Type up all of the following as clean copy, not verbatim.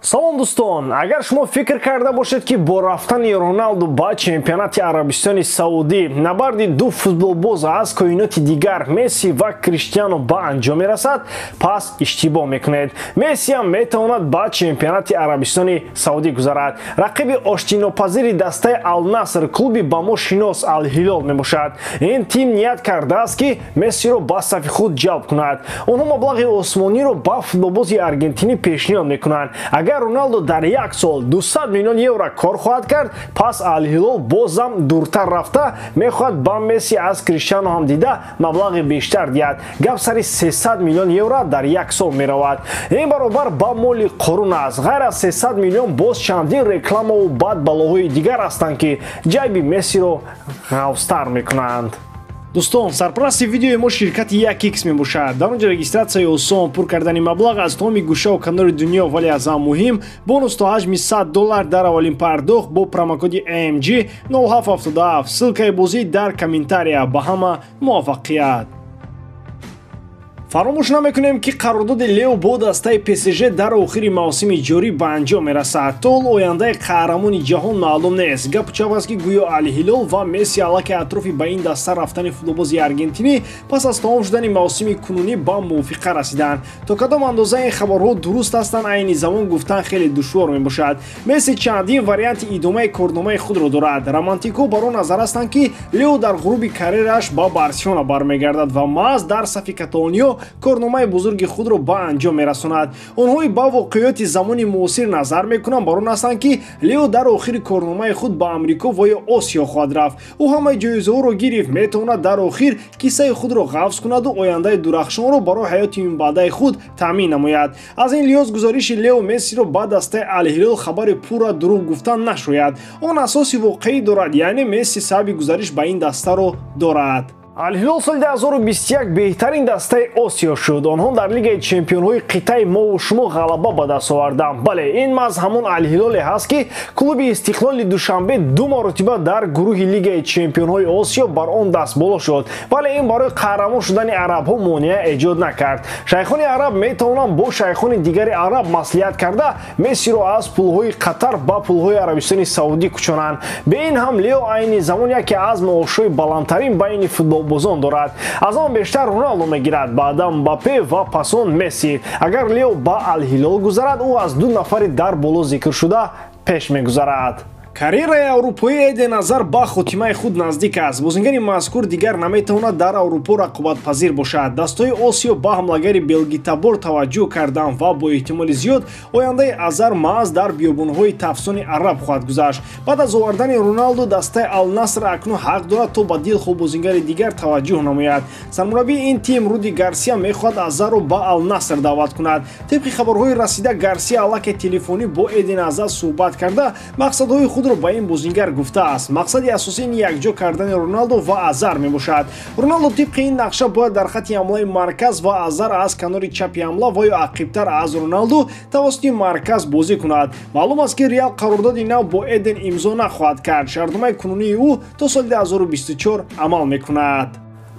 Салом дӯстон, агар шумо фикр карда бошед, ки бо рафтани Роналду ба чемпионати Арабистони Саудӣ набарди ду футболбоз аз коиноти дигар Месси ва Криштиану ба анҷом мерасад, пас иштибоҳ мекунед. Месси ҳам метавонад ба чемпионати Арабистони Саудӣ гузарад. Рақиби оштинопазири дастаи Ал-Наср клуби ба мо шинос Ал-Ҳилол мебошад. Ин тим ният кардааст, ки Мессиро ба сафи худ ҷалб кунад. Онҳо маблағи осмониро ба футболбози аргентинӣ пешниҳод мекунанд. Агар Роналдо дар як сол 200 миллион евро кор хоҳад кард, пас Ал-Ҳилол бозам дуртар рафта мехоҳад ба Месси аз Криштиану ҳам дида маблағи бештар диҳад. Гап сари 300 миллион евро дар як сол меравад. Ин баробар ба моли Қорун аст. Ғайр аз 300 миллион боз чандин рекламаву бадбалоҳои дигар ҳастанд, ки ҷайби Мессиро ғафзтар мекунанд. Дӯстон, сарпарасти видеои мо ширкати 1x мебошад. Дар он ҷо регистратсияи осон, пур кардани маблағ аз тамоми гӯшаву канори дунё, вале аз ҳам муҳим бонус то ҳаҷми $100 дар аввалин пардохт бо промокоди AMG 0777. Ссылкаи бозӣ дар комментария. Ба ҳама муваффақият! Фаромӯш намекунем, ки қарордоди Лео бо дастаи ПСЖ дар охири мавсими ҷорӣ ба анҷом мерасад. То ҳол ояндаи қаҳрамони ҷаҳон маълум нест. Гапу чап аст, ки гӯё Ал-Ҳилол ва Месси аллакай атрофи ба ин даста рафтани футболбози аргентинӣ пас аз тамом шудани мавсими кунунӣ ба мувофиқа расиданд. То кадом андоза ин хабарҳо дуруст ҳастанд, айни замон гуфтан хеле душвор мебошад. Месси чандин варианти идомаи корномаи худро дорад. Романтикҳо бар он назар ҳастанд, ки Лео дар ғуруби карьерааш ба Барселона бармегардад ва маҳз дар сафи каталониё корномаи бузурги худро ба анҷом мерасонад. Онҳое ба воқеиёти замони муосир назар мекунанд, бар он ҳастанд, ки Лео дар охири корномаи худ ба Амрико ва ё Осиё хоҳад рафт. Ӯ ҳамаи ҷоизаҳоро гирифт, метавонад дар охир киссаи худро ғафз кунаду ояндаи дурахшонро барои ҳаёти минбаъдаи худ таъмин намояд. Аз ин лиҳоз гузориши Лео Мессиро ба дастаи Ал-Ҳилол хабари пурра дурӯғ гуфтан нашояд. Он асоси воқеӣ дорад, яъне Месси сабаби гузариш ба ин дастаро дорад. Ал-Ҳилол соли 2021 беҳтарин дастаи Осиё шуд. Онҳо дар Лигаи чемпионҳои қитъаи мову шумо ғалаба ба даст оварданд. Бале, ин маҳз ҳамон Ал-Ҳилоле ҳаст, ки клуби Истиқлоли Душанбе ду маротиба дар гурӯҳи Лигаи чемпионҳои Осиё бар он даст боло шуд. Вале ин барои қаҳрамон шудани арабҳо монеа эҷод накард. Шайхони араб метавонанд бо шайхони дигари араб маслиҳат карда Мессиро аз пулҳои Қатар ба пулҳои Арабистони Саудӣ кӯчонанд. Бе ин ҳам Лео айни замон яке аз маошҳои баландтарин байни футбол бозон дорад. Аз он бештар Роналдо мегирад, баъдан Мбаппе ва пас он Месси. Агар Лео ба Ал-Ҳилол гузарад, ӯ аз ду нафари дар боло зикршуда пеш мегузарад. Карьераи аврупоии Эден Азар ба хотимаи худ наздик аст. Бозингари мазкур дигар наметавонад дар Аврупо рақобатпазир бошад. Дастҳои Осиё ба ҳамлагари белгитабор таваҷҷӯҳ карданд ва бо эҳтимоли зиёд ояндаи Азар маҳз дар биёбонҳои тафсони араб хоҳад гузашт. Баъд аз овардани Роналдо дастаи Ал-Наср акнун ҳақ дорад, то ба дилхоҳ бозингари дигар таваҷҷӯҳ намояд. Сармураббии ин тим Руди Гарсия мехоҳад Азарро ба Ал-Наср даъват кунад. Тибқи хабарҳои расида, Гарсия аллакай телефонӣ бо Эден Азар суҳбат карда мақсадҳои худро ба ин бозингар гуфтааст. Мақсади асосӣ ин якҷо кардани Роналдо ва Азар мебошад. Роналдо тибқи ин нақша бояд дар хатти ҳамлаи марказ ва Азар аз канори чапи ҳамла ва ё ақибтар аз Роналдо тавассути марказ бозӣ кунад. Маълум аст, ки Реал қарордоди нав бо Эден имзо нахоҳад кард. Шартномаи кунунии ӯ то соли 2024 амал мекунад.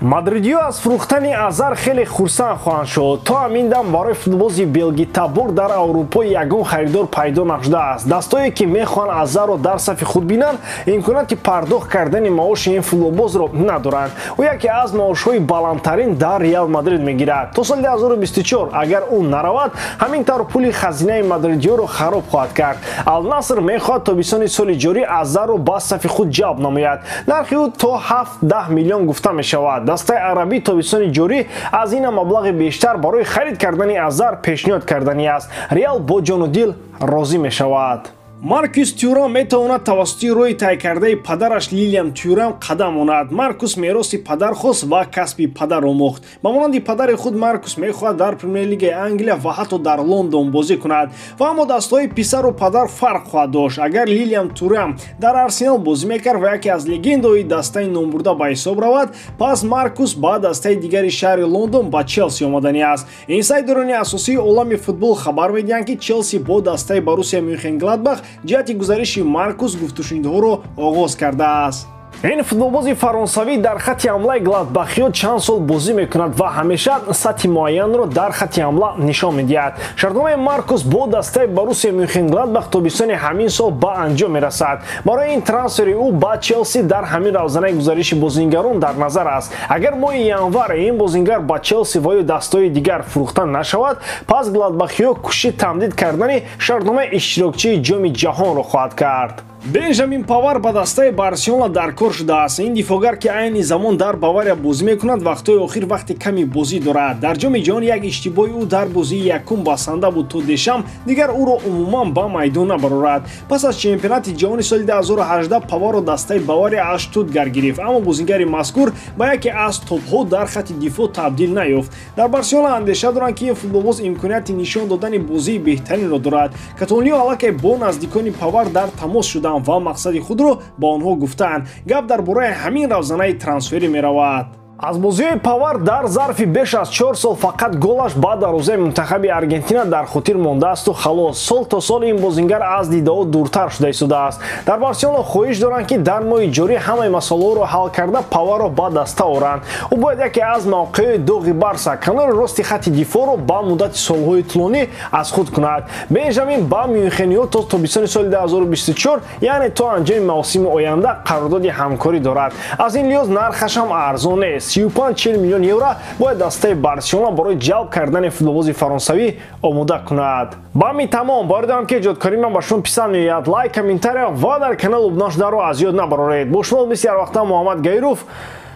Мадридиё аз фурӯхтани Азар хеле хурсанд хоҳанд шуд. То ҳамин дам барои футболбози белгитабор дар Аврупо ягон харидор пайдо нашудааст. Дастое ки мехоҳанд Азарро дар сафи худ бинанд, имконияти пардохт кардани маоши ин футболбозро надоранд. Ӯ яке аз маошҳои баландтарин дар Реал Мадрид мегирад. То соли 2024 агар ӯ наравад, ҳамин тавр пули хазинаи мадридиёро хароб хоҳад кард. Ал-Наср мехоҳад тобистони соли ҷорӣ Азарро ба сафи худ ҷалб намояд. Нархи ӯ то 7-10 миллион гуфта мешавад. Дастаи арабӣ тобистони ҷорӣ аз ин маблағи бештар барои харид кардани Азар пешниҳод карданӣ аст. Реал бо ҷону дил розӣ мешавад. Маркус Тюрам метавонад тавассути роҳи тай кардаи падараш Лилиан Тюрам қадам монад. Маркус мероси падар хост ва касби падар омӯхт. Ба монанди падари худ Маркус мехоҳад дар Премер-лигаи Англия ва ҳатто дар Лондон бозӣ кунад. Ва аммо дастҳои писару падар фарқ хоҳад дошт. Агар Лилиан Тюрам дар Арсенал бозӣ мекард ва яке аз легендаҳои дастаи номбурда ба ҳисоб равад, пас Маркус ба дастаи дигари шаҳри Лондон ба Челси омаданӣ аст. Инсайдерони асосии олами футбол хабар медиҳанд, ки Челси бо дастаи Боруссия Мюнхенгладбах ҷиҳати гузариши Маркус гуфтушунидҳоро оғоз кардааст. Ин футболбози фаронсавӣ дар хатти ҳамлаи Гладбахиё чанд сол бозӣ мекунад ва ҳамеша сатҳи муайянро дар хатти ҳамла нишон медиҳад. Шартномаи Маркус бо дастаи Боруссия Мюнхенгладбах тобистони ҳамин сол ба анҷом мерасад. Барои ин трансфери ӯ ба Челси дар ҳамин равзанаи гузариши бозингарон дар назар аст. Агар моҳи январ ин бозингар ба Челси ва ё дастаҳои дигар фурӯхта нашавад, пас Гладбахиё кӯшиши тамдид кардани шартномаи иштирокчии Ҷоми ҷаҳонро хоҳад кард. Бенҷамин Павар ба дастаи Барселона дар кор шудааст. Ин дифоъгар, ки айни замон дар Бавария бозӣ мекунад, вақтҳои охир вақти ками бозӣ дорад. Дар Ҷоми ҷаҳон як иштибоҳи ӯ дар бозии якум басанда буд, то Дешам дигар ӯро умуман ба майдон набарорад. Пас аз чемпионати ҷаҳони соли 2018 Паварро дастаи Бавария аз Штутгарт гирифт, аммо бозингари мазкур ба яке аз топҳо дар хатти дифоъ табдил наёфт. Дар Барселона андеша доранд, ки ин футболбоз имконияти нишон додани бозии беҳтаринро дорад. Каталониё аллакай бо наздикони Павар дар тамос шуданд ва мақсади худро ба онҳо гуфтаанд. Гап дар бораи ҳамин равзанаи трансферӣ меравад. Аз бозиҳои Павар дар зарфи беш аз 4 сол фақат голаш ба дарвозаи мунтахаби Аргентина дар хотир мондаасту халос. Сол то сол ин бозингар аз дидаҳо дуртар шуда истодааст. Дар Барселона хоҳиш доранд, ки дар моҳи ҷорӣ ҳамаи масъалаҳоро ҳал карда, Паварро ба даста оранд. Ӯ бояд яке аз мавқеъҳои доғи Барса, канори рости хатти дифоъро ба муддати солҳои тӯлонӣ аз худ кунад. Бенҷамин ба Мюнхениё то тобистони соли 2024, яъне то анҷоми мавсими оянда, қарордоди ҳамкорӣ дорад. Аз ин лиҳоз нархаш ҳам арзон нест. 35-40 миллион евро бояд дастаи Барселона барои ҷалб кардани футболбози фаронсавӣ омода кунад. Ба ҳамин тамом. Боварӣ дорам, ки эҷодкории ман ба шумо писанд меояд. Лайк, комментария ва дар канал обуна шуданро аз ёд набароред. Бо шумо мисли ҳар вақта Муҳаммад Гаиров.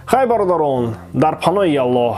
Хай, бародарон, дар паноҳи Аллоҳ.